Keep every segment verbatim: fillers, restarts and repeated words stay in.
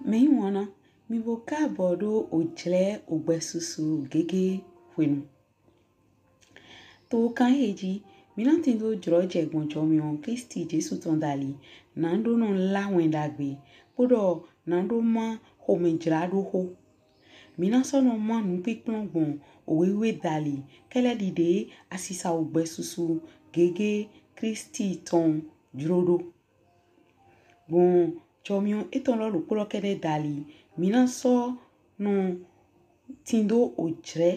Mɛyiwanna, mì bo kaabɔ ɖo ojlɛ ogbɛsusu gege hwenu. To kan ehe ji, mí na tindo jlɔjɛ gbɔn jɔmiɔn Klisti Jesu tɔn dali, naɖo nɔ lá wɛn ɖagbe, kpoɖɔ naɖo má xomɛjlaɖoxo. Mí na sɔ nɔ má nupinplɔn gbɔn owe wiwe dali, kɛlɛ ɖiɖe asisa ogbɛsusu gege Klisti tɔn jlo ɖo. Gbɔn jɔmiɔn etɔn lɔ ɖokpo lɔ kɛɖɛ dali, mí na sɔ nɔ tindo ojlɛ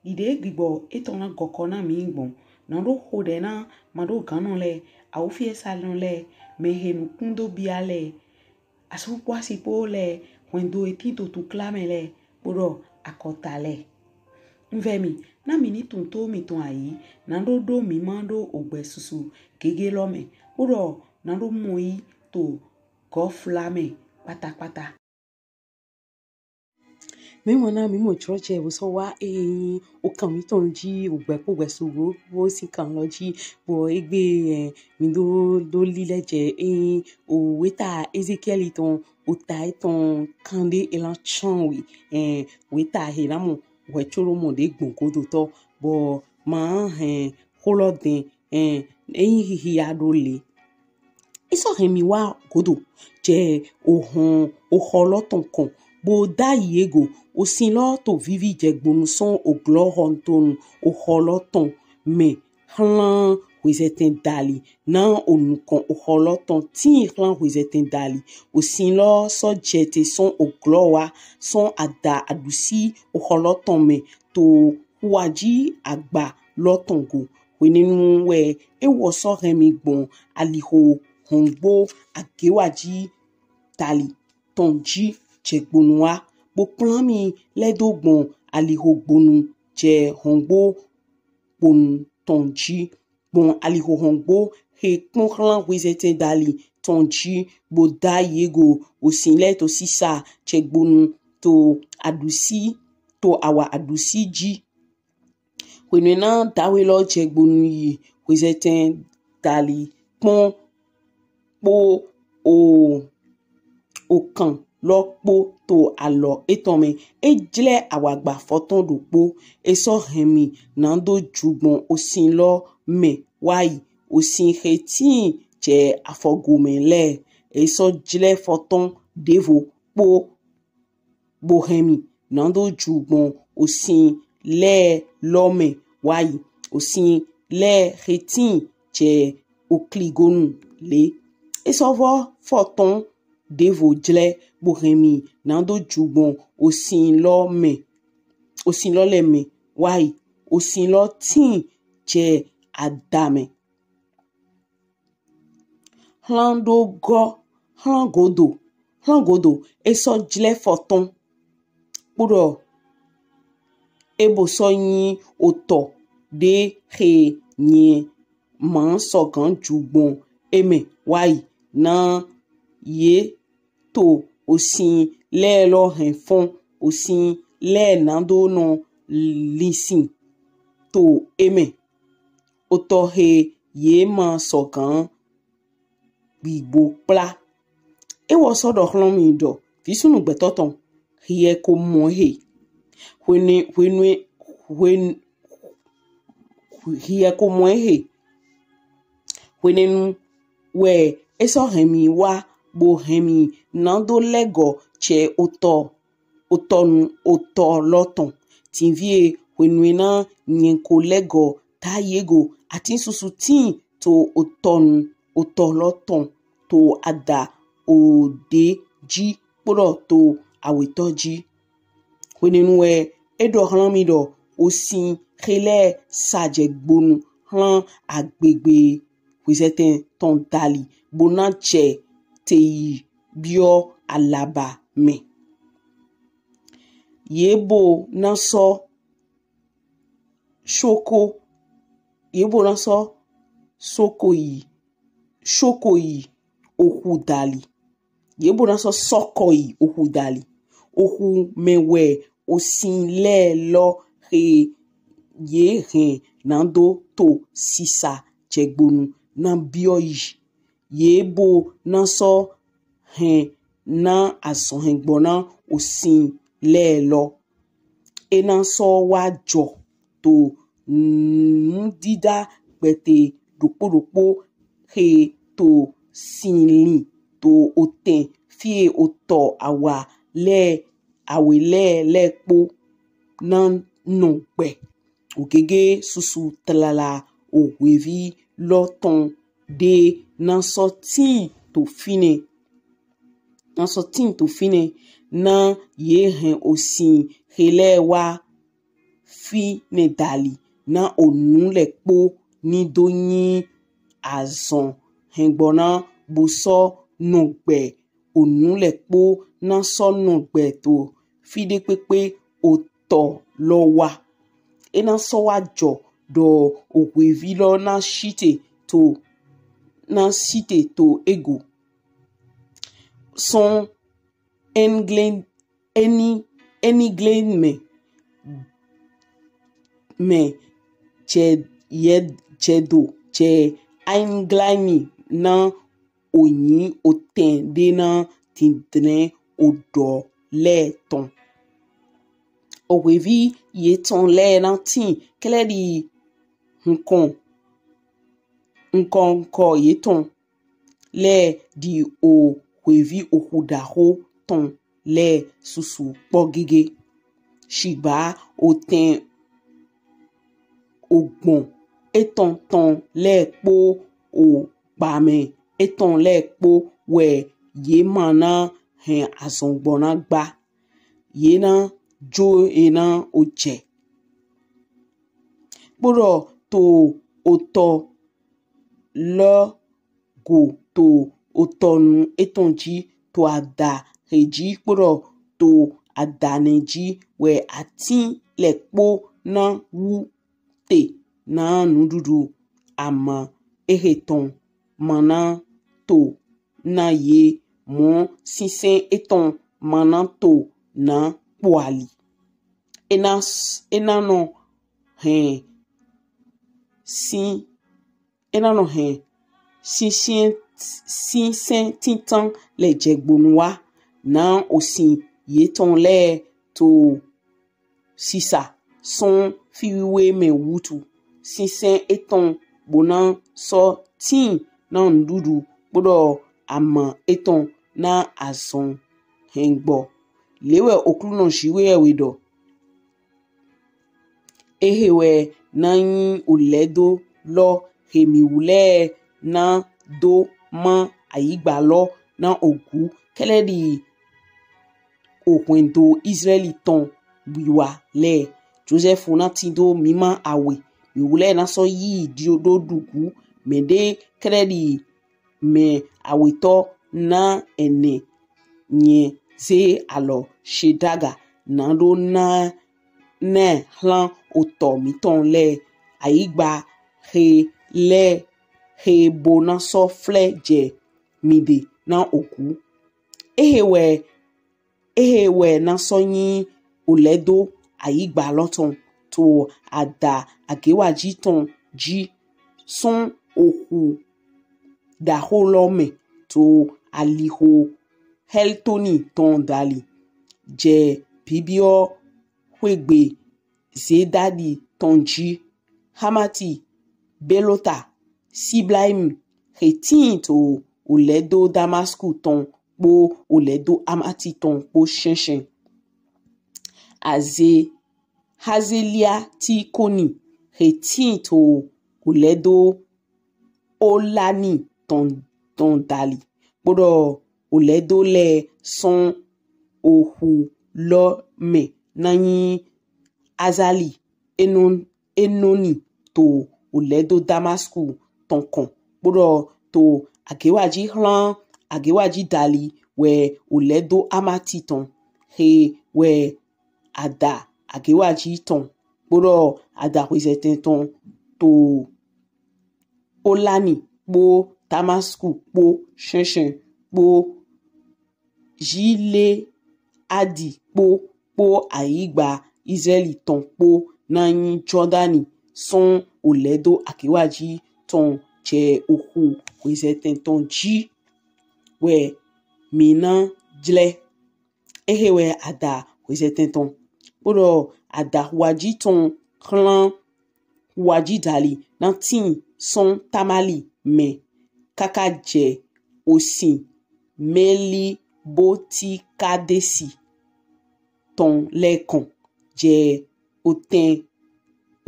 ɖiɖe gbigbɔ etɔn na gɔkɔ na mí gbɔn. Naɖo xoɖɛ na maɖoganɔ lɛ, awufiɛsanɔ lɛ, mɛhe nukun do bia lɛ, asu kpo asi kpo lɛ, hwɛndo he tin to tukla mɛ lɛ, kpoɖɔ akɔta lɛ. Un vɛ mì, na mì ni tunwun to mìtɔn ayi, naɖo ɖo mí ma ɖo ogbɛsusu gege lɔ mɛ, kpoɖɔ naɖo mɔyi to gɔfla mɛ kpatakpata. Mɛyiwanna, mí mɔ jlɔjɛ bo sɔ wá ehe nyi okan mítɔn ji, ogbɛ kpo gbɛsugo bo sin kan lɔ ji, bɔ egbe, ɛ, mí ɖo ɖo lilɛ jɛ ehe nyi oweta Ezekiɛli tɔn, ota etɔn kanɖe elan cɔnwe, ɛ, weta he na mɔ hwɛcoɖomɔ ɖe gbɔn godotɔ, bɔ ma hɛn xo lɔ dɛn, ɛ, eyin hihia ɖo le. E sɔ hɛn mì wá godo jɛ ohɔn oxɔ lɔ tɔn kɔn, bo dayi e go. Osin lɔ to vivi jɛ gbonu sɔn oglɔ hɔntonu oxɔ lɔ tɔn mɛ xlan hwezɛtɛn dali. Na onukɔn oxɔ lɔ tɔn tin xlan hwezɛtɛn dali. Osin lɔ sɔ jɛte sɔn oglɔ wá, sɔn ada aɖusi oxɔ lɔ tɔn mɛ, to xuwaji agba lɔ tɔn go. Hwenɛnu wɛ ewɔ sɔ hɛn mì gbɔn aliho hɔngbo agewaji dali tɔn ji jɛ gbonu wá, bo kplan mì lɛdo gbɔn aliho gbonu jɛ hɔngbo gbonu tɔn ji, gbɔn aliho hɔngbo he kpɔn xlan hwezɛtɛn dali tɔn ji, bo dayi e go. Osin lɛ to sisa jɛ gbonu to aɖusi, to awa aɖusi ji. Hwenu e na dawe lɔ jɛ gbonu yi hwezɛtɛn dali kpɔn kpo o okan lɔ kpo to alɔ etɔn mɛ. E jlɛ awagba fɔtɔn ɖokpo, e sɔ hɛn mì naɖo ju gbɔn osin lɔ mɛ wá yi. Osin he tin jɛ afɔgomɛ lɛ, e sɔ jlɛ fɔtɔn ɖevo kpo bo hɛn mì naɖo ju gbɔn osin lɛ lɔ mɛ wá yi. Osin lɛ he tin jɛ okligonu le. E sɔ vɔ fɔtɔn ɖevo jlɛ bo hɛn mì naɖo ju gbɔn osin lɔ mɛ, osin lɔ lɛ mɛ wá yi. Osin lɔ tin jɛ adamɛ. Xlan ɖo gɔ, xlan godo, xlan godo, e sɔ jlɛ fɔtɔn. Kpoɖɔ e bo sɔ nyi otɔ ɖe he nyɛ ma sɔgan ju gbɔn e mɛ wá yi, na ye to osin lɛ lɔ hɛn fɔn, osin lɛ naɖo nɔ linsin to e mɛ. Otɔ he ye ma sɔgan gbigbo kpla. Ewɔ sɔ ɖɔ xlan mì ɖɔ, visunnu gbɛtɔ tɔn, hiɛ ko mɔ ehe. Hwenu, hwenu, hwenu, hiɛ ko mɔ ehe. Hwenɛnu wɛ e sɔ hɛn mì wá, bo hɛn mì naɖo lɛgɔ jɛ otɔ, otɔnu otɔ lɔ tɔn. Tinvie, hwenu e na nyɛ ko lɛgɔ dayi e go, atin susu tin to otɔnu otɔ lɔ tɔn, to ada oɖe ji kpoɖɔ to awetɔ ji. Hwenɛnu wɛ e ɖɔ xlan mì ɖɔ osin he lɛ sa jɛ gbonu xlan agbegbe hwezɛtɛn tɔn dali, bo na jɛ te yi biɔ alaba mɛ. Ye bo na sɔ soko, ye bo na sɔ soko yi, soko yi oxu dali. Ye bo na sɔ sɔkɔ yi oxu dali. Oxu mɛ wɛ osin lɛ lɔ he ye hɛn naɖo to sisa jɛ gbonu na biɔ yi. Ye bo na sɔ hɛn na azɔnhɛngbɔ na osin lɛ lɔ. E na sɔ wa jɔ to nudida gbɛtɛ ɖokpo ɖokpo he to sinlin to otɛn fie otɔ awa lɛ awe lɛ lɛ kpo na nɔ gbɛ. Ogege susu tlala ohwevi lɔ tɔn ɖe na sɔ tin to finɛ, na sɔ tin to finɛ na ye hɛn osin he lɛ wa finɛ dali na onu lɛ kpo ni do nyi azɔnhɛngbɔ na bo sɔ nɔ gbɛ onu lɛ kpo na sɔ nɔ gbɛ to fi ɖe kpekpe otɔ lɔ wa. E na sɔ wa jɔ ɖɔ ohwevi lɔ na site to na site to ego. Sɔn England eni England mɛ mɛ jɛ yɛ jɛ do jɛ England na onyi otɛn ɖe na dindlɛn oɖɔ lɛ tɔn. Ohwevi yetɔn lɛ na tin klɛɖi nkɔn nkɔnkɔ yetɔn lɛ ɖi ohwevi oxu ɖaxo tɔn lɛ susu kpɔ gege. Shigba otɛn ogbɔn etɔn tɔn lɛ kpo ogbamɛ etɔn lɛ kpo wɛ ye ma na hɛn azɔngbɔ na gba. Ye na jo e na ojɛ. Kpoɖɔ to otɔ lɔ go to otɔnu etɔn ji to ada he ji kpoɖɔ to ada nɛ ji wɛ atin lɛ kpo na wu te na nuɖuɖu ama ehe tɔn ma na to na ye mɔ sinsɛn etɔn ma na to na kpo ali. E na s- e na nɔ hɛn sin e na nɔ hɛn sinsɛn sinsɛn tintan lɛ jɛ gbonu wa na osin yetɔn lɛ to sisa sɔn fiwiwe mɛ wutu. Sinsɛn etɔn bo na sɔ tin na nuɖuɖu kpoɖɔ ama etɔn na azɔnhɛngbɔ. Le wɛ Oklunɔ Jiwheyɛwhe ɖɔ. Ehe wɛ na nyi olɛdo lɔ he mi wlɛ na do ma ayigba lɔ na ogu klɛɖi ohwɛndo Izraɛli tɔn wiwa lɛ. Josɛfu na tindo mima awe, mi wlɛ na sɔ yi ɖi ɖo ɖugu mɛɖe klɛɖi mɛ awetɔ na ɛnɛ nyɛ ze alɔ she daga na ɖo na nɛ hlan otɔ mitɔn lɛ ayigba he lɛ he bo na sɔ flɛ jɛ mi ɖe na oku. Ehe wɛ ehe wɛ na sɔ nyi olɛdo ayigba lɔ tɔn to ada agewaji tɔn ji sɔn oxu ɖaxo lɔ mɛ to alixo Xɛltoni tɔn dali jɛ bibiɔ xwegbe Zedadi tɔn ji. Xamati, Belota, Siblaim, xe tin to olɛdo Damasku tɔn kpo olɛdo Amati tɔn kpo shɛnshɛn. Aze Xazeliatikoni xe tin to olɛdo Olani tɔn tɔn dali. Kpoɖɔ olɛdo lɛ sɔn oxu lɔ mɛ na nyi Azali Enɔni to olɛdo Damasku tɔn kɔn. Kpoɖɔ to agewaji xlan agewaji dali wɛ olɛdo Amati tɔn xe wɛ ada agewaji tɔn. Kpoɖɔ ada xwezɛtɛn tɔn to Olani kpo Damasku kpo shɛnshɛn kpo Gileadi kpo kpo ayigba Izraɛli tɔn kpo na nyi Jɔdani sɔn olɛdo agewaji tɔn jɛ oxu xwezɛtɛn tɔn ji wɛ mi na jlɛ. Ehe wɛ ada hwezɛtɛn tɔn. Kpoɖɔ ada huaji tɔn hlan huaji dali na tin sɔn Tamali mɛ kaka jɛ osin Mɛlibotikadesi tɔn lɛ kɔn jɛ otɛn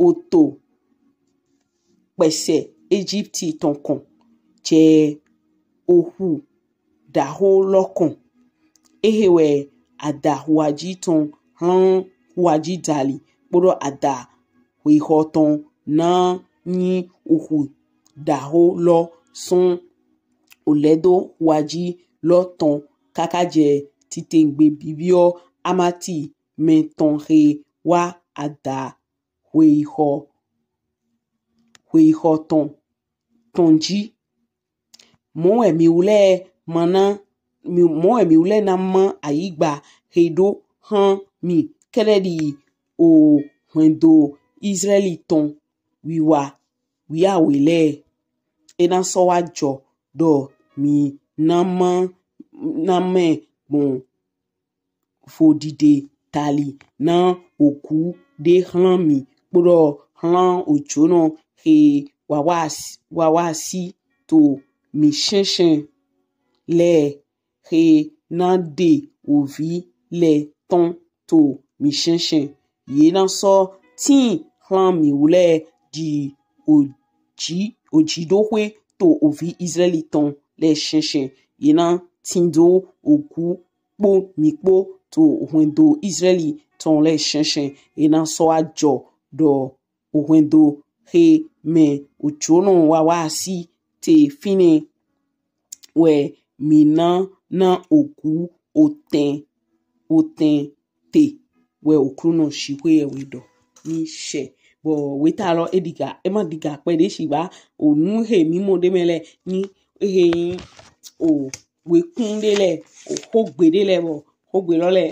oto kpɛsɛ Ejipti tɔn kɔn jɛ ohu daho lɔ kɔn. Ehe wɛ ada huaji tɔn hlan huaji dali kpoɖɔ ada hwexɔ tɔn na nyi ohu daho lɔ sɔn olɛdo huaji lɔ tɔn kaka jɛ titengbe bibiɔ Amati mɛ tɔn he wa ada hwexɔ hwexɔ tɔn tɔn ji. Mɔ wɛ mi wlɛ ma na mi mɔ wɛ mi wlɛ na ma ayigba he ɖo hlan mi kɛɖɛɖi o hwɛndo Izraɛli tɔn wiwa wiawe lɛ. E na sɔ wa jɔ ɖɔ mi na ma na mɛ gbɔn vodide tali na oku ɖe hlan mi kpoɖɔ hlan ojonɔ he wawa si to mi shɛnshɛn lɛ he na ɖe ovi lɛ tɔn to mi shɛnshɛn. Ye na sɔ tin hlan mi wlɛ di oji ojiɖoxwe to ovi Izraɛli tɔn lɛ shɛnshɛn. Ye na tindo oku kpo mi kpo to hwɛndo Izraɛli tɔn lɛ shɛnshɛn. Ye na sɔ wa jɔ ɖɔ ohwɛndo he mɛ ojonɔ wawa si te finɛ wɛ mi na na oku otɛn otɛn te wɛ Oklunɔ Jixwɛyɛwe ɖɔ. Mi shɛ bɔ weta lɔ e ɖiga e ma ɖiga kpɛɖe shigba onu he mi mɔ ɖe mɛ lɛ ni ehe nyi o wekun ɖe lɛ o xogbe ɖe lɛ bɔ xogbe lɔ lɛ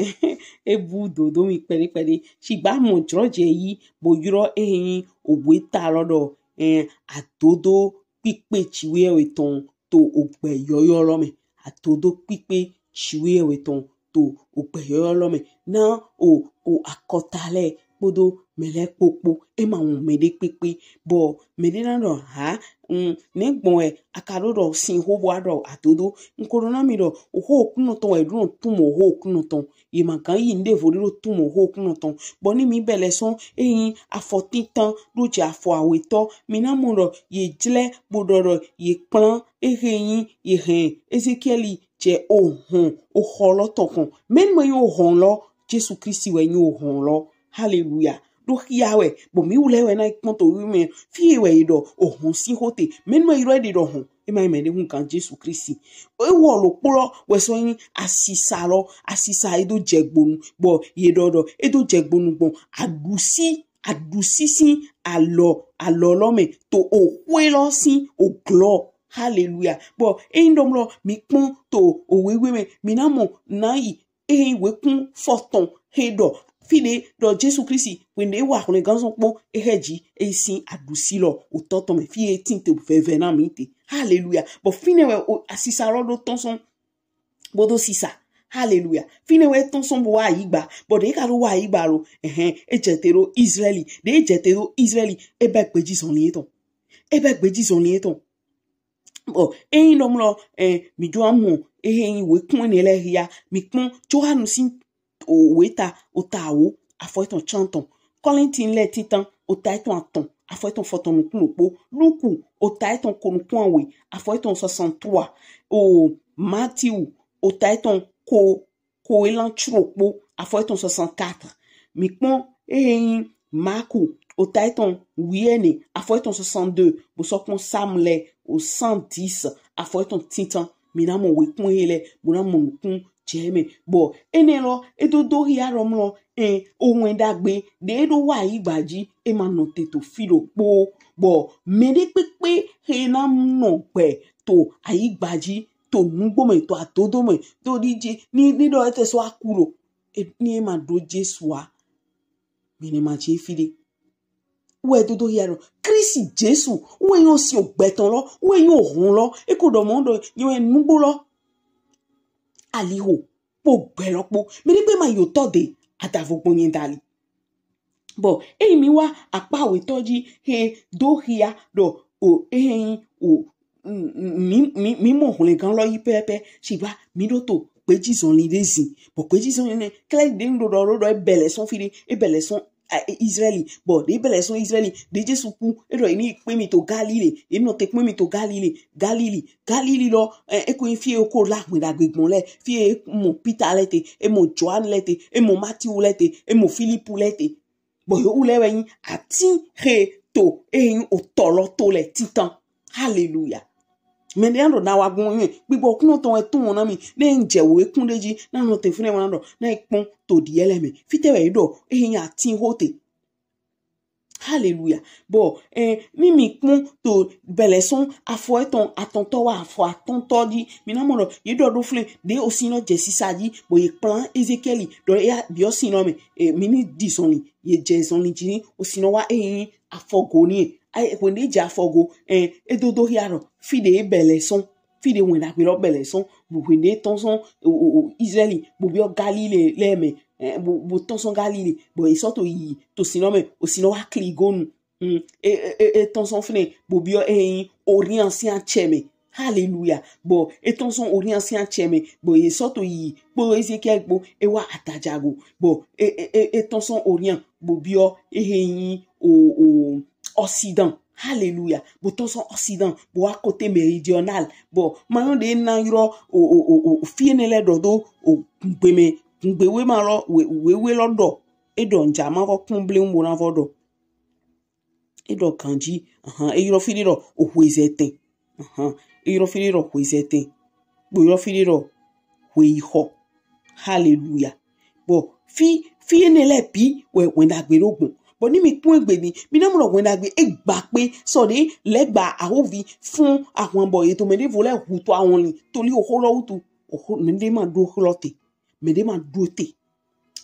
e bu dodo mi kpɛɖe kpɛɖe shigba mɔ jlɔjɛ yi bo ylɔ ehe nyi o weta lɔ ɖɔ ɛn adodo kpikpe Jixwɛyɛwe tɔn to ogbɛ yɔyɔ lɔ mɛ. Adodo kpikpe Jixwɛyɛwe tɔn to ogbɛ yɔyɔ lɔ mɛ. Na o o akɔta lɛ kpodo mɛ lɛ kpokpo e ma wɔn mɛɖe kpekpe bɔ mɛɖe na ɖɔ ha un nɛ gbɔn wɛ a ka ɖo ɖɔ sin xo bo wa ɖɔ adodo un ko ɖɔ na mi ɖɔ oxo Oklunɔ tɔn wɛ ɖo tun mɔ oxo Oklunɔ tɔn ye ma gan yi nuɖevo ɖe ɖo tun mɔ oxo Oklunɔ tɔn bɔ ni mi bɛ lɛ sɔn eyin afɔ tintan ɖo jɛ afɔ awetɔ mi na mɔ ɖɔ ye jlɛ bo ɖɔ ɖɔ ye kplan ehe nyi ye hɛn Ezekiɛli jɛ ohɔn oxɔ lɔ tɔn kɔn mɛnu wɛ nyi ohɔn lɔ Jesu Kristi wɛ nyi ohɔn lɔ. Haleluya. Ɖo xia wɛ bɔ mi wlɛ wɛ na kpɔn to wi mɛ fie wɛ yi ɖɔ ohɔn sin xo te mɛnu wɛ yi ɖɔ e ɖe ɖɔ hɔn e ma yi mɛ ɖe hun gan Jesu Kristi. Ewɔ lo kplɔ wɛ sɔ nyi asisa lɔ asisa e do jɛ gbonu bɔ ye ɖɔ ɖɔ e do jɛ gbonu gbɔn aɖusi aɖusi sin alɔ alɔ lɔ mɛ to oxwe lɔ sin oglɔ. Haleluya. Bɔ eyin ɖɔ mlɔ mi kpɔn to owewe mɛ mi na mɔ na yi eyin wekun fɔtɔn he ɖɔ fi ɖe ɖɔ Jesu Kristi wende wa hwlɛnganzɔn kpo ehe ji eyi sin aɖusi lɔ otɔ tɔn mɛ fi e tin te vɛvɛ na mi te. Haleluya. Bɔ finɛ wɛ o asisa lɔ ɖo tɔn sɔn bo do sisa. Haleluya. Finɛ wɛ tɔn sɔn bo wa ayigba bɔ ɖe ka ɖo wa ayigba lo ɛhɛn e jɛ te ɖo Izraɛli ɖe e jɛ te ɖo Izraɛli e bɛ gbeji zɔnlin etɔn e bɛ gbeji zɔnlin etɔn. Bɔ eyin ɖɔ mlɔ ɛ mi jo amɔ ehe yin wekun enɛ lɛ hia mi kpɔn Johanu sin oweta ota awo afɔ etɔn cantɔn Kɔlinti lɛ tintan ota etɔn atɔn afɔ etɔn fɔtɔn nukun ɖokpo Luku ota etɔn ko nukun awe afɔ etɔn soixante-trois o Matiu ota etɔn ko ko elan tro kpo afɔ etɔn soixante-quatre. Mi kpɔn ehe yin Maku ota etɔn wiɛnɛ afɔ etɔn soixante-deux bo sɔ kpɔn Sam lɛ o cent dix afɔ etɔn tintan. Mi na mɔ wekun ehe lɛ bo na mɔ nukun jɛ mɛ bɔ enɛ lɔ e do do hia ɖɔ mlɔ ɛn owɛn ɖagbe ɖe e ɖo wa ayigba ji e ma nɔ te to fi ɖokpo bɔ mɛɖe kpekpe he na nɔ gbɛ to ayigba ji to nugbo mɛ to adodo mɛ to ɖije ni ni ɖɔ ete sɔ aku lo ni e ma ɖo Jesu a mi ne ma je fi ɖe wɛ dodo ya ɖɔ Kristi Jesu wɛ nyi osi ogbɛtɔn lɔ wɛ nyi ohɔn lɔ e ko ɖɔ mɔ ɖɔ nyi wɛ nugbo lɔ aliho kpo gbɛ lɔ kpo. Mɛ ɖe kpe ma yi otɔ de adavo gbɔn nyɛ dali. Bɔ eyi mi wa akpa wetɔ ji he do hia ɖɔ o ehe o mi mi mi mɔ hwlɛngan lɔ yi pɛpɛ. Sigba mi ɖo to gbeji zɔnli ɖe zin. Bɔ gbeji zɔnli nɛ klɛ ɖe ŋɖo ɖɔ ɖɔ ebɛlɛ sɔn fi ɖe, ebɛlɛ sɔn Israeli. Bɔ ɖe ebɛlɛ sɔn Israeli ɖe Jesu ku, eɖɔ yi ni kpe mi to Galile, yi nɔ te kpe mi to Galile. Galile, Galile lɔ, eko yin fie ko la hwɛn ɖagbe gbɔn lɛ, fie mɔ Peter lɛ te, e mɔ Johan lɛ te, e mɔ Matthew lɛ te, e mɔ Philippe lɛ te. Bɔ yewu lɛ wɛ yin atin he to eyin otɔ lɔ to lɛ titan. Hallelujah. Mɛ ɖe ɖɔ na wa gbɔn yɛn gbigbɔ kunɔ tɔn wɛ tun wɔn na mi ne n jɛ wo ekun ɖe ji na nɔ te fun ne wɔn na ɖɔ na ekpɔn to diɛ lɛ mɛ fitɛ wɛ ɖɔ eyin atin ho te. Hallelujah. Bɔ eh, ni mi kpɔn to bɛlɛ sɔn afɔ etɔn atɔntɔ wa afɔ atɔntɔ ji mi na mɔ ɖɔ ye ɖɔ ɖo flɛ ɖe osin lɔ jɛ sisa ji bɔ ye kplan Ezekiɛli ɖɔ eya biɔ sin lɔ mɛ eh, mi ni di zɔnli ye jɛ zɔnli ji ni osin lɔ wa eyin afɔgo ni e hwende jɛ afɔgo eh, edodo hia ɖɔ fi ɖe bɛlɛ sɔn fi ɖe wɛn ɖagbe lɔ bɛlɛ sɔn bo hwende tɔn sɔn Israeli bo biɔ Galile lɛ mɛ bo tɔn sɔn Galile bɔ esɔ to yi to sin lɔ mɛ osin lɔ wa kli gonu etɔn sɔn finɛ bo biɔ eyin Orient sin acɛ mɛ. Hallelujah. Bɔ etɔn sɔn Orient sin acɛ mɛ bɔ esɔ to yi kpo Ezekiel kpo ewa atajago bɔ etɔn sɔn Orient bo biɔ eyin o o Occident. Hallelujah. Bo tɔn sɔn Occident bo wa côté méridional bɔ manu ɖe na yrɔ o o o o fie ne lɛ ɖɔ do o gungbe mɛ gungbe we ma lɔ wewe lɔ ɖɔ eɖɔ nja ma vɔ kpɔn bleun bo na vɔ ɖɔ eɖɔ ganji ahan eyrɔ fi ɖe ɖɔ ohwezɛtɛn ahan eyrɔ fi ɖe ɖɔ hwezɛtɛn bo yrɔ fi ɖe ɖɔ hweyixɔ. Hallelujah. Bɔ fi fi ene lɛ bi wɛ wɛn ɖagbe ɖo gbɔn bɔ ni mi kpɔn egbe ni mi na mɔ ɖɔ wɛn ɖagbe egba kpe sɔ ɖe lɛ gba ahovi fun ahwan bɔ eto mɛ ɖevo lɛ hu to awɔnli toli oho lɔ wutu oho mɛ ɖe ma ɖo oho lɔ te mɛ ɖe ma ɖo te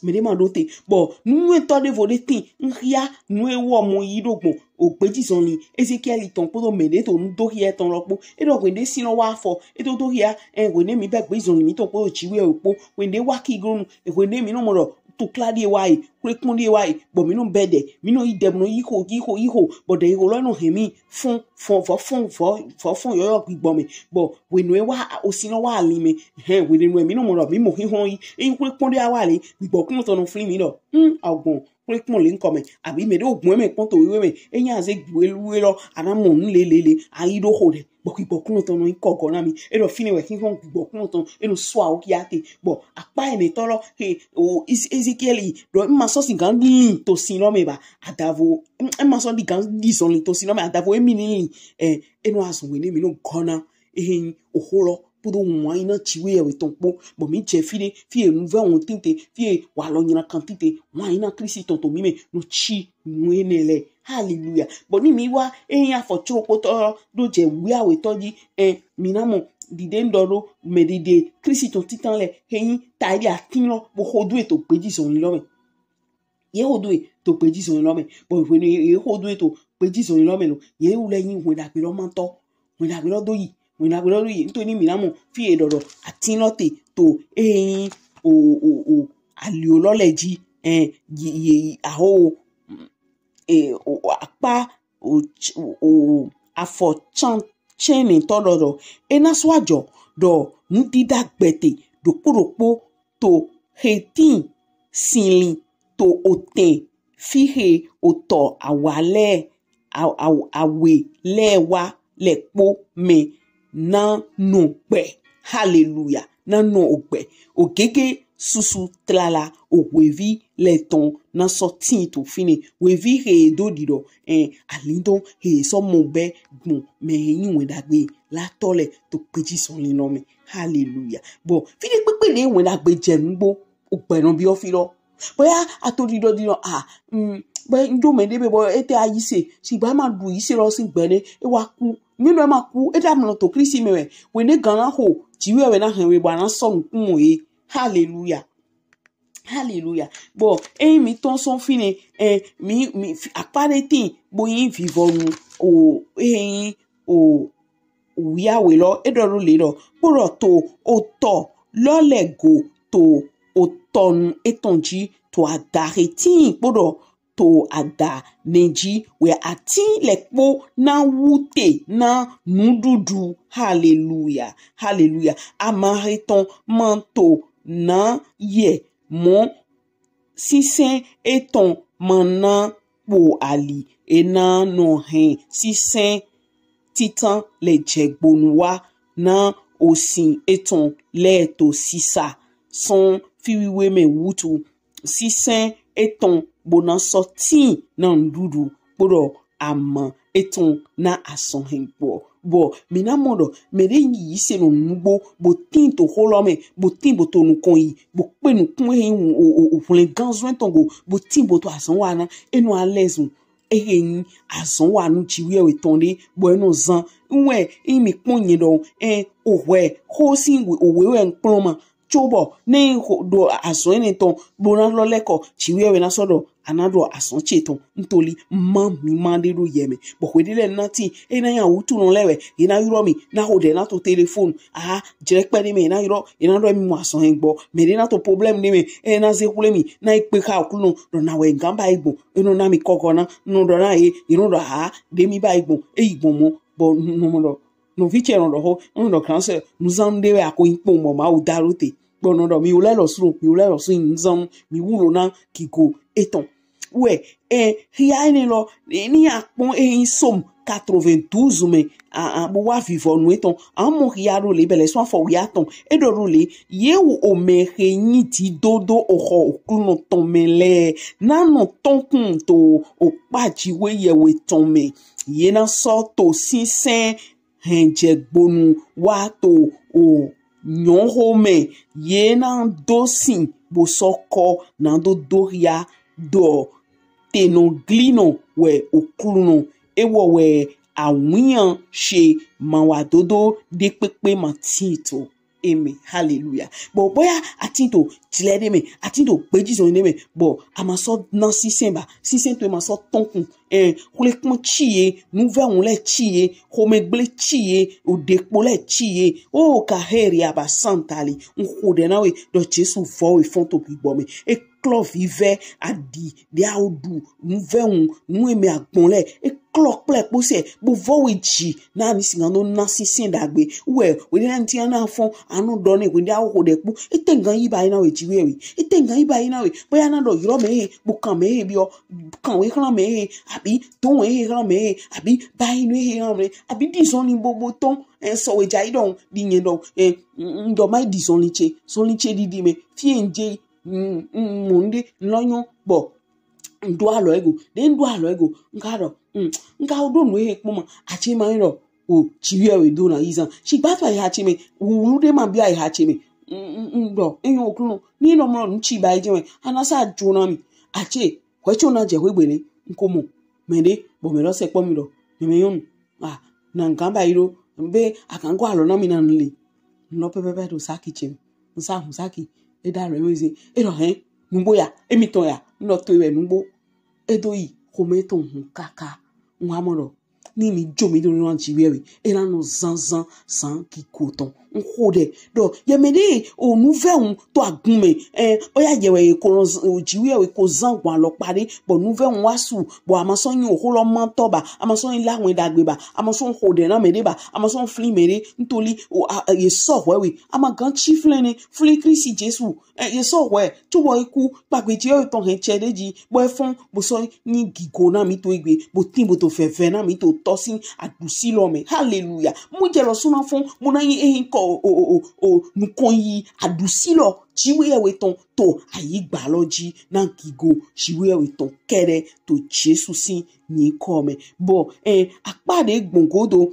mɛ ɖe ma ɖo te bɔ nuwɛntɔ ɖevo ɖe tin n hia nu e wɔ mɔ yi ɖo gbɔn o gbeji zɔnli Ezekiɛli tɔn kpodo mɛ ɖe to nu do hia etɔn lɔ kpo e ɖɔ hwende sin lɔ wa afɔ e to do hia ɛ hwende mi bɛ gbeji zɔnli mi tɔn kpodo jiwe o kpo hwende wa ki gonu hwende mi nɔ mɔ ɖɔ tukla ɖie wa yi kple kpɔn ɖie wa yi bɔ mi nɔ bɛ ɖɛ mi nɔ yi ɖɛ mi nɔ yi xo yi xo yi xo bɔ ɖɛ yi xo lɔ nɔ hɛn mi fɔn fɔn vɔ fɔn vɔ vɔ fɔn yɔyɔ gbigbɔ mɛ bɔ wenu e wa osin lɔ wa ali mɛ hɛn wenu e mi nɔ mɔ ɖɔ mi mɔ xixlɔn yi eyin kple kpɔn ɖe awa le gbigbɔ kplɔn tɔ nɔ fli mi ɖɔ hmm agbɔn kple kpɔn le ŋkɔ mɛ abi mɛ ɖe o gbɔn mɛ kpɔn to wiwe mɛ eyin aze gbiwe luwe lɔ ana mɔ nu le le le ayi ɖo xo ɖe bɔ gbigbɔ kplɔn tɔ nɔ yi kɔgɔ na mi e ɖɔ fi ne wɛ xixlɔn gbigbɔ kplɔn tɔ e nɔ sɔ awo kia te bɔ akpa ene tɔ lɔ he o Ezekiɛli ɖɔ n ma sɔ si gan li to sin lɔ mɛ ba adavo n ma sɔ di gan di zɔnli to sin lɔ mɛ adavo emi ni li ɛ e nɔ azɔn wɛ ne mi nɔ gɔna ehe oho lɔ kpodo wan yi na jiwe yɛ wetɔn kpo bɔ mi jɛ fi ɖe fi enu vɛ wɔn tinte fi wa lɔ nyina kan tinte wan yi na Kristi tɔn to mi mɛ nɔ ci nu ene lɛ. Hallelujah. Bɔ ni mi wa eyin afɔ tsro kpotɔ ɖo jɛ wiawetɔ ji ɛ mi na mɔ ɖiɖe ŋɖɔ ɖo mɛ ɖiɖe Kristi tɔn titan lɛ eyin ta yi ɖe atin lɔ bo xo do e to gbeji zɔnli lɔ mɛ ye xo do e to gbeji zɔnli lɔ mɛ bɔ hwenu ye xo do e to gbeji zɔnli lɔ mɛ lo ye wu lɛ yin hwɛn ɖagbe lɔ ma tɔ hwɛn ɖagbe lɔ do yi hwɛn ɖagbe lɔ do yi ŋutɔ ni mi na mɔ fi ye ɖɔɖɔ atin lɔ te to eyin o o o alio lɔ lɛ ji ɛ yi yi aho e o akpa o o afɔ tsan tsɛnɛtɔ ɖɔɖɔ e na sɔ ajɔ ɖɔ nudida gbɛte ɖokpo ɖokpo to hetin sinlin to otɛn fi he otɔ awa lɛ awe lɛ wa lɛ kpo mɛ na nɔ gbɛ. Hallelujah. Na nɔ ogbɛ. Ogege susu tlala ohwevi lɛ tɔn na sɔ tin to finɛ. Hwevi he do ɖiɖɔ ɛn alindɔn he sɔ mɔ bɛ gbɔn mɛ he nyi wɛn ɖagbe latɔ lɛ to gbeji sɔnlin lɔ mɛ. Hallelujah. Bɔ fi ɖe kpekpe ɖe wɛn ɖagbe jɛ nugbo ogbɛ nɔ biɔ fi lɔ. Bɔ ya ato ɖiɖɔ ɖiɖɔ a mm, bɔ n do mɛ ɖe be bɔ ete a yise sigba ma ɖu yise lɔ si gbɛ ɖe e wa ku mi nɔ ma ku e ɖa mlɔ to Kristi mɛ wɛ wɛ ne gan na xo jiwe wɛ na hɛn wɛ bɔ a na sɔ nukun mɔ ye. Hallelujah. Hallelujah. Bɔ eyin mi tɔn sɔn finɛ ɛ mi mi akpa ɖe tin bo yin vivɔnu o eyin o wiawe lɔ e ɖɔ ɖo le ɖɔ kpoɖɔ to otɔ lɔ lɛ go to otɔnu etɔn ji, to ada he tin kpoɖɔ to ada nɛ ji wɛ atin lɛ kpo na wute na nuɖuɖu. Haleluya, haleluya. Ama he tɔn ma to na yɛ mɔ sinsɛn etɔn ma na kpo ali, e na nɔ hɛn sinsɛn titan lɛ jɛgbonu wa na osin etɔn lɛ to sisa sɔn fiwiwe mɛ wutu. Sinsɛn etɔn bo na sɔ tin na nuɖuɖu kpoɖɔ ama etɔn na azɔn hɛn gbɔ. Bɔ mi na mɔ ɖɔ mɛɖe yi se nɔ nugbo, bo tin to xo lɔ mɛ, bo tin bo to nukɔn yi, bo kpe nukun he o o o hwlɛngan zɔn etɔn go, bo tin bo to azɔn wa na, e nɔ alɛzun. Ehe nyi azɔn wa nu jiwiɛwe tɔn ɖe, bɔ e nɔ zan. N wɛ, n mi kpɔn nyɛ ɖɔ, ɛ, ohwɛ xo sin owe wɛ n kplɔn ma. Tso bɔ ne xo ɖo azɔn enɛ tɔn bo na lɔ lɛ kɔ, jiwiɛwe na sɔ ɖɔ a na ɖo azɔn ce tɔn. N to li, ma mi ma ɖe ɖo yɛ mɛ. Bɔ hweɖe lɛ na tin, e na nya wutu nɔ lɛ wɛ, e na ylɔ mi, na xo ɖɛ na to telefɔnu, a jrɛ kpɛ ɖe mɛ, e na ylɔ, e na ɖɔ mi mɔ azɔn hɛn gbɔ, mɛɖe na to problème ɖe mɛ, e na ze xwle mi, na yi kpe xa Oklunɔ, ɖɔ na wɛ n gan ba yi gbɔn, e nɔ na mi kɔkɔ na, n nɔ ɖɔ na ye, ye nɔ ɖɔ ha, ɖe mi ba yi gbɔn, e yi gbɔn mɔ, bɔ n nɔ mɔ ɖɔ nɔvi ce nɔ ɖɔ xo, n nɔ ɖɔ grand sœur, nuzan ɖe wɛ a ko nyi kpɔn bɔ Mawu da ɖo te. Bɔ n nɔ ɖɔ mi wlɛ lɔ su, mi wlɛ lɔ su nuzan, mi wulo na gigo etɔn. Wɛ, ɛ, xia enɛ lɔ, ni a kpɔn e nyi Psaume quatre-vingt-douze mɛ, a, a, bo wa vivɔnu etɔn, a mɔ xia ɖo le, bɛlɛ sɔn afɔ wiatɔn, e ɖɔ ɖo le, yewu omɛ he nyi didodo oxɔ Oklunɔ tɔn mɛ lɛ, na nɔ tɔnkun to okpa jiwiɛwe tɔn mɛ, ye na sɔ to sinsɛn hɛn jɛgbonu wa to o nyɔxomɛ, ye na do sin bo sɔ kɔ na do do xia ɖɔ tenɔglinɔ wɛ Oklunɔ, ewɔ wɛ awinyan ce mawadodo ɖekpekpe ma tin to e mɛ. Haleluya. Bɔ boya a tin to jlɛ ɖe mɛ, a tin to gbejizɔn ɖe mɛ, bɔ a ma sɔ na sinsɛn ba, sinsɛn towe ma sɔ tɔnkun. Ɛn, xwlekpɔn ci ye, nuvɛwun lɛ ci ye, xomɛgble ci ye, oɖekpo lɛ ci ye. O ka heri aba santali, n xo ɖɛ na we ɖɔ Jesu vɔ we fɔn to gbigbɔ mɛ. E klɔ vivɛ, aɖi ɖe awo ɖu, nuvɛwun, nu e mɛ agbɔn lɛ, e klɔ kplɛ kpo sɛ, bo vɔ we ji, na ni sigan do na sinsɛn ɖagbe. Wɛ, we ɖe na ti na fɔn, a nɔ ɖɔ nɛ, we ɖe awo xo ɖɛ kpo. E tɛ gan yi ba yi na we jiwiɛwe. E tɛ gan yi ba yi na we. Boya na ɖɔ ylɔ mɛ he, bo kan mɛ he biɔ, kan we xlan mɛ he, abi don we he xlan mɛ he, abi ba yi nu he xlan mɛ, abi ɖi zɔnlin bobo tɔn, ɛ, sɔ we ja yi ɖɔ, ɖi nyɛ ɖɔ, ɛ, n, n ɖɔ ma yi ɖi zɔnlin ce, zɔnlin ce ɖiɖi mɛ, fie n je, n, n, mɔ n ɖe, n lɔ nyɔ, bɔ, n ɖo alɔ ego, ɖe n ɖo alɔ ego, n ka ɖɔ, n, n ka ɖo nu he kpɔn ma, a ce ma yi ɖɔ, o, jiwiɛwe do na yi zan. Shigba to ayiha ce mɛ, wulu ɖe ma bi ayiha ce mɛ. N, n, n ɖɔ, eyin Oklunɔ, ni nɔ mlɔ nu ci ba yi jɛ mɛ, a na sa jo na mi. A ce, hwɛ co na jɛ hwegbe nɛ, n ko mɔ mɛɖe, bɔ mɛ lɔ sɛ kpɔ mi ɖɔ, mɛ mɛ nyɔnu, a, na n gan ba yi ɖo, be a gan gɔ alɔ na mi na n le. N lɔ pɛpɛpɛ ɖo saki ce mɛ. N sa hun saki, e ɖa alɔ e mɛ ze, e ɖɔ hɛn, nugbo ya, emi tɔn ya, n ɖɔ to e wɛ nugbo. E do yi xomɛ tɔn hun kaka. N wa mɔ ɖɔ ni mi jo mi do na jiwiɛwe, e na nɔ zanzan zan gigo tɔn. N xo ɖɛ ɖɔ yɛ mɛ ɖe o nuvɛwun to agun mɛ, ɛ, o ya yɛ wɛ ko jiwiɛwe ko zan gban alɔkpa ɖe, bɔ nuvɛwun wa su, bɔ a ma sɔ nyi oxo lɔ ma tɔ ba, a ma sɔ nyi la wɛn ɖagbe ba, a ma sɔ xo ɖɛ na mɛ ɖe ba, a ma sɔ flin mɛ ɖe, n to li, o, a, ye sɔ hwɛ we, a ma gan ci flɛn nɛ, flin Klisti Jesu, ɛ, ye sɔ hwɛ, co bɔ e ku, kpagbe jiwiɛwe tɔn hɛn cɛ ɖe ji, bɔ e fɔn, bo sɔ nyi gigo na mi to egbe, bo tin bo to vɛvɛ na mi to Otɔ sin aɖusi lɔ mɛ. Haleluya. Mu jɛ lɔ su na fɔn, mu na nyi ehin kɔ o, o, o, o, nukɔn yi aɖusi lɔ jiwiɛwe tɔn to ayigba lɔ ji na gigo jiwiɛwe tɔn kɛɖɛ to Jesu sin nyikɔ mɛ. Bɔ, ɛ, akpa ɖe gbɔn godo,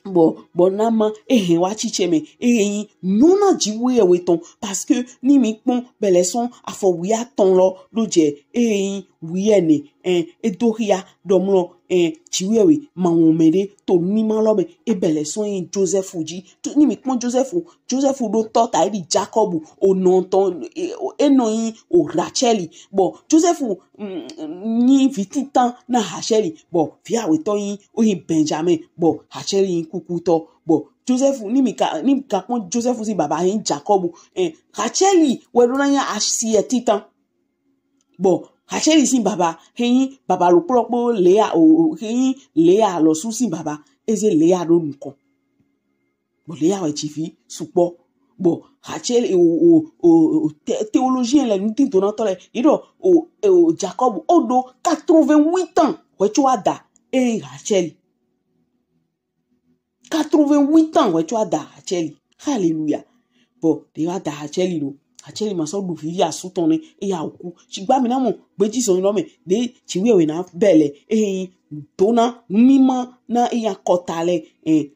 bɔ, bɔ na ma, ehe wa cicɛ mɛ, ehe nyi nyɔna jiwiɛwe tɔn, parce que ni mi kpɔn bɛlɛ sɔn afɔ wiatɔn lɔ ɖo jɛ, ehe nyi wiɛnɛ, ɛ, e do xia ɖɔ mlɔ, ɛ, jiwiɛwe ma wɔn mɛ ɖe to nima lɔ mɛ, e bɛlɛ sɔn nyi Josɛfu ji. To ni mi kpɔn Josɛfu, Josɛfu ɖo tɔ ta e ɖi Jakɔbu, onɔ tɔn, e, e nɔ nyi o Rachɛli, bɔ Josɛfu mm, nyi vi tintan na Rachɛli, bɔ vi awetɔ nyi, o nyi Benjamin, bɔ Rachɛli nyi kukutɔ, bɔ Joseph, ni mi ka ni mi ka kpɔn Joseph sin baba he yin Jacob, eh, Rachel wɛ ɖo na nya asi ɛ titan. Bon, Rachel sin baba he yin baba lo kplɔ kpo Lea, o, o, he yin Lea lɔsu sin baba, eze Lea ɖo nukɔn. Bon, Lea wɛ ci vi sukpɔ. Bon, Rachel, o, o, o, o, thé-, théologien lɛ, nudindonatɔ lɛ, yi ɖɔ, o, o, Jacob, o ɖo quatre-vingt-huit ans wɛ co wa da e Rachel. Quatre-vingt-huit ans wɛ co wa da Rachel. Hallelujah. Bon, ɖe wa da Rachel lo. Rachel ma sɔ ɖu vivi asu tɔn nɛ, eya oku. Sigba mi na mɔ gbeji zɔn lɔ mɛ, ɖe ci wiwe na bɛlɛ, e dona mima na eya kɔta lɛ, eh,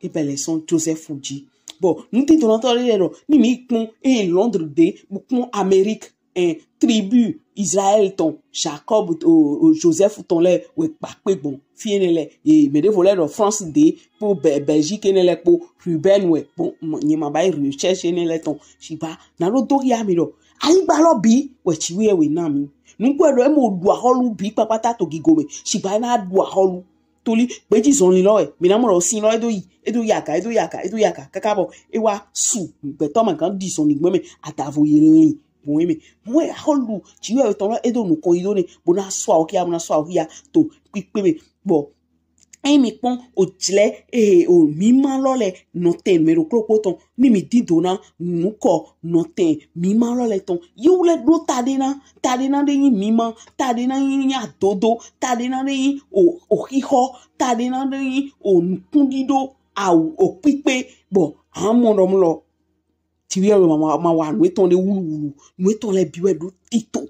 e bɛlɛ sɔn Joseph ji. Bon, nudindonatɔ lɛ ɖɔ, ni mi kpɔn, eh, Londres ɖe, bo kpɔn Amérique, eh, tribu Israël tɔn, Jacob, o, o, Joseph tɔn lɛ wɛ kpa kpe gbɔn. Fi enɛ lɛ, eh, mɛ ɖevo lɛ ɖɔ France ɖe, kpo Bɛ-, Belgique enɛ lɛ kpo Ruben wɛ. Bon, mɔ, nyɛ ma ba yi recherche enɛ lɛ tɔn. Sigba, na ɖo do ya mi ɖɔ, ayigba lɔ bi wɛ ci wiwe na mi. Nugbo ɖɔ e mo ɖu ahɔlu bi kpakpata to gigo mɛ. Sigba na ɖu ahɔlu. Toli, gbeji zɔnlin lɔ wɛ. Mi na mɔ ɖɔ sin lɔ e do yi, e do yi aga, e do yi aga, e do yi aga. Kaka bɔ e wa su, gbɛtɔ ma gan di zɔnlin gbɛ mɛ. Adavo ye lin. Bon, e mɛ. Bon, e ahɔlu ci wiwe tɔn lɔ e do nukɔn yi do nɛ. Bo na sɔ awo kia, bo na sɔ awo kia to kpikpe mɛ. Bon, eyin mi kpɔn ojlɛ, eh, o mima lɔ lɛ nɔtɛn mɛ ɖokpo ɖokpo tɔn, ni mi dindo na nukɔn nɔtɛn mima lɔ lɛ tɔn. Yewu lɛ ɖo taɖe na, taɖe na ɖe yin mima, taɖe na yin adodo, taɖe na ɖe yin o, o xixɔ, taɖe na ɖe yin o nukunɖiɖo, awu, o kpikpe, bɔ amɔ ɖɔ mlɔ. Ci wiwe ma, ma, ma wa nu etɔn ɖe wuluwulu. Nu etɔn lɛ bi wɛ ɖo tito.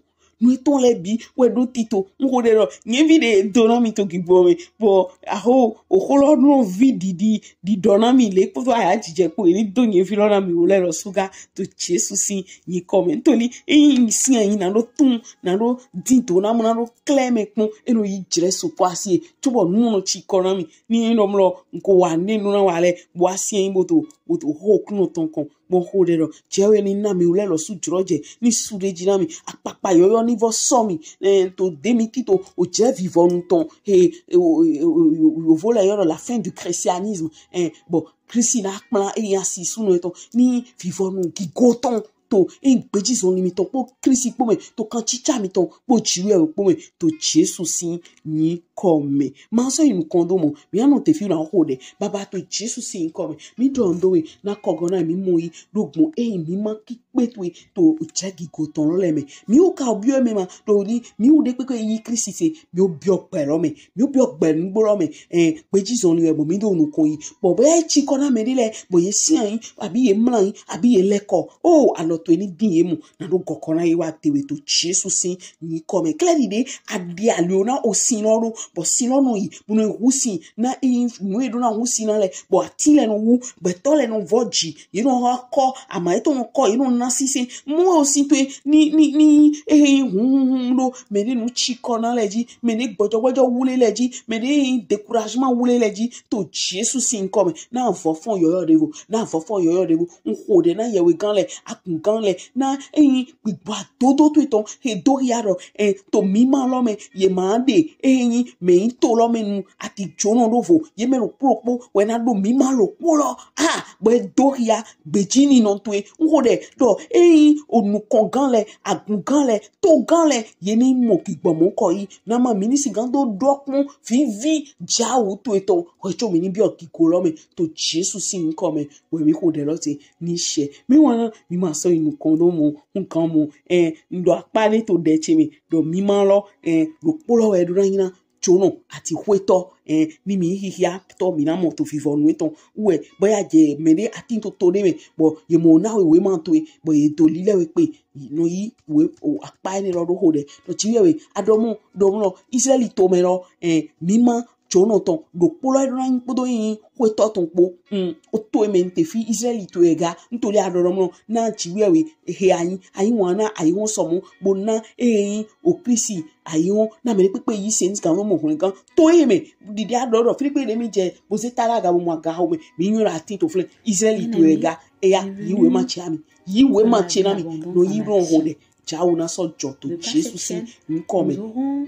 Nu etɔn lɛ bi wɛ ɖo tito. N xo ɖɛ ɖɔ, nyɛ vi ɖe do na mi to gigo mɛ. Bɔ, aho, oxo lɔ nɔ vi ɖiɖi, ɖiɖɔ na mi le kpodo aya jijɛ kpo, e ni do nyɛ vi lɔ na mi wo lɛ lɔ suga to Jesu sin yinkɔ mɛ. Ntoli, eyin sin ayin na ɖo tun, na ɖo dindo na mo, na ɖo klɛ mɛ kpɔn, e nɔ yi jlɛ sukɔ asi e. Tso bɔ nu nɔ ci kɔ na mi. Ni nɔ mlɔ, nko wa ne nu na wa lɛ, bo asi ayin bo to, bo to ho kunɔ tɔn kɔn. Bon, xo ɖɛ ɖɔ, jɛ wɛ ni na mi wlɛ lɔ su jrɔ jɛ, ni su ɖe ji na mi, akpakpa yɔyɔ ni vɔ sɔ mi, eh, to de mi tito, o jɛ vivɔnu tɔn, eh, eh, o, o, o, o, yovo lɛ yɔ ɖɔ la fin du christianisme, eh, bon, Kristi na kpla eya si sunu etɔn, ni vivɔnu gigo tɔn, to, eh, gbeji zɔnlin mitɔn kpo Kristi kpo mɛ, to kancica mitɔn kpo ji wɛ kpo mɛ, to Jesu sin yinkɔ mɛ. Ma sɔ yi nukɔn do mɔ, mi anɔ te fi na xo ɖɛ. Baba to Jesu sin yinkɔ mɛ. Mi ɖɔ ndo we, na kɔgɔ na mi mɔ yi, ɖo gbɔn eyin mi ma ki kpe to e, to jɛ gigo tɔn lɔ lɛ mɛ. Mi wo ka biɔ mɛ ma, ɖo ni, mi wo ɖe kpekpe yi Kristi se, mi wo biɔ gbɛ lɔ mɛ. Mi wo biɔ gbɛ nugbo lɔ mɛ. Eh, gbeji zɔnlin wɛ bɔ mi do nukɔn yi. Bɔ bɛ e ci kɔ na mɛ ɖe lɛ, bɔ ye sin ayin, abi ye mla ayin, abi ye lɛkɔ. O, alɔ to e ni din ye mɔ. Na ɖo gɔkɔ na ye wa te we to Jesu sin yinkɔ mɛ. Klɛ ɖiɖe, aɖi alio na o sin lɔ ɖo, bɔ sin lɔ nɔ yi, bo nɔ hu sin, na eyin nu e ɖo na hu sin na lɛ, bɔ atin lɛ nɔ wu, gbɛtɔ lɛ nɔ vɔ ji, ye nɔ ha kɔ, ama etɔn nɔ kɔ, ye nɔ na sise. Mɔ o sin to e, ni, ni, ni, ehe yin hun, hun, hun ɖo, mɛ ɖe nu ci kɔ na lɛ ji, mɛ ɖe gbɔjɔ, gbɔjɔ wu lɛ lɛ ji, mɛ ɖe yin découragement wu lɛ lɛ ji, to Jesu sin yinkɔ mɛ, na vɔ fɔn yɔyɔ ɖevo, na vɔ fɔn yɔyɔ ɖevo. N xo ɖɛ na yɛwhegan lɛ, agungan lɛ, na eyin gbigba dodo to etɔn, he do ya ɖɔ, eh, to mima lɔ mɛ, ye ma ɖe, eyin mɛ yin to lɔ mɛ nu, ati jonɔ ɖo vo, ye mɛ ɖokpo ɖokpo wɛ na ɖo mima ɖokpo lɔ, ah, bɔ e do ya, gbeji ni nɔ to e. N xo ɖɛ ɖɔ, eyin onukɔngan lɛ, agungan lɛ, togan lɛ, ye ni mɔ gigbɔmɔ kɔ yi, na ma mi ni sigan do ɖɔ kpɔn vivi jawu to etɔn, hwɛ co mi ni biɔ gigo lɔ mɛ, to Jesu sin yinkɔ mɛ, wɛ mi xo ɖɛ lɔ te. Ni sɛ. Mi wa na, mi ma sɔ yi nukɔn do mɔ, nkan mɔ, eh, n ɖɔ akpa ne to ɖɛ ce mɛ, ɖɔ mima lɔ, eh, ɖokpo lɔ wɛ ɖo na yin na, jonɔ, ati xwetɔ, eh, ni mi xixia tɔ mi na mɔ to vivɔnu etɔn. Wɛ, bɔ ya jɛ mɛ ɖe atin to to ɖe mɛ, bɔ ye mɔ na we wema to e, bɔ ye do lilɛ we kpe, nɔ yi we, o, akpa ne lɔ ɖo xo ɖɛ. Ɖɔ ci wɛ we, aɖɔ mɔ, ɖɔ mɔ lɔ, Israɛli to mɛ lɔ, eh, mima jonɔ tɔn, ɖokpo lɔ ɖo na yin kpodo yin xwetɔ tɔn kpo. Mm, o to e mɛ n te fi Israɛli to e ga, n to li aɖɔ ɖɔ mɔ lɔ, na ci wɛ we, he ayin, ayin wa na, ayin wa sɔmɔ, bo na, eyin, o Kristi, ayin wa, na mɛ ɖe kpekpe yi se, n sigan nɔ mɔ hwlɛngan. To e mɛ, ɖiɖi aɖɔ ɖɔ, fi kpe ɖe mi jɛ, bo ze ta ɖe aga bo mɔ aga xo mɛ, mi nyɔ ɖe atin to flɛ, Israɛli to e ga, eya, yi wema ce na mi, yi wema ce na mi, nɔ yi lɔ xo ɖɛ, jawu na sɔ jɔ to Jesu sin yinkɔ mɛ.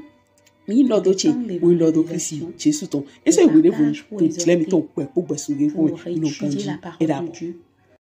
Yín lɔ do ce, wo lɔ do Kristi Jesu tɔn. Ese wo ɖe vo to tlɛ mi tɔn kpɛ kpo gbɛsu ge ko mi nɔ ganji. E ɖa bɔ.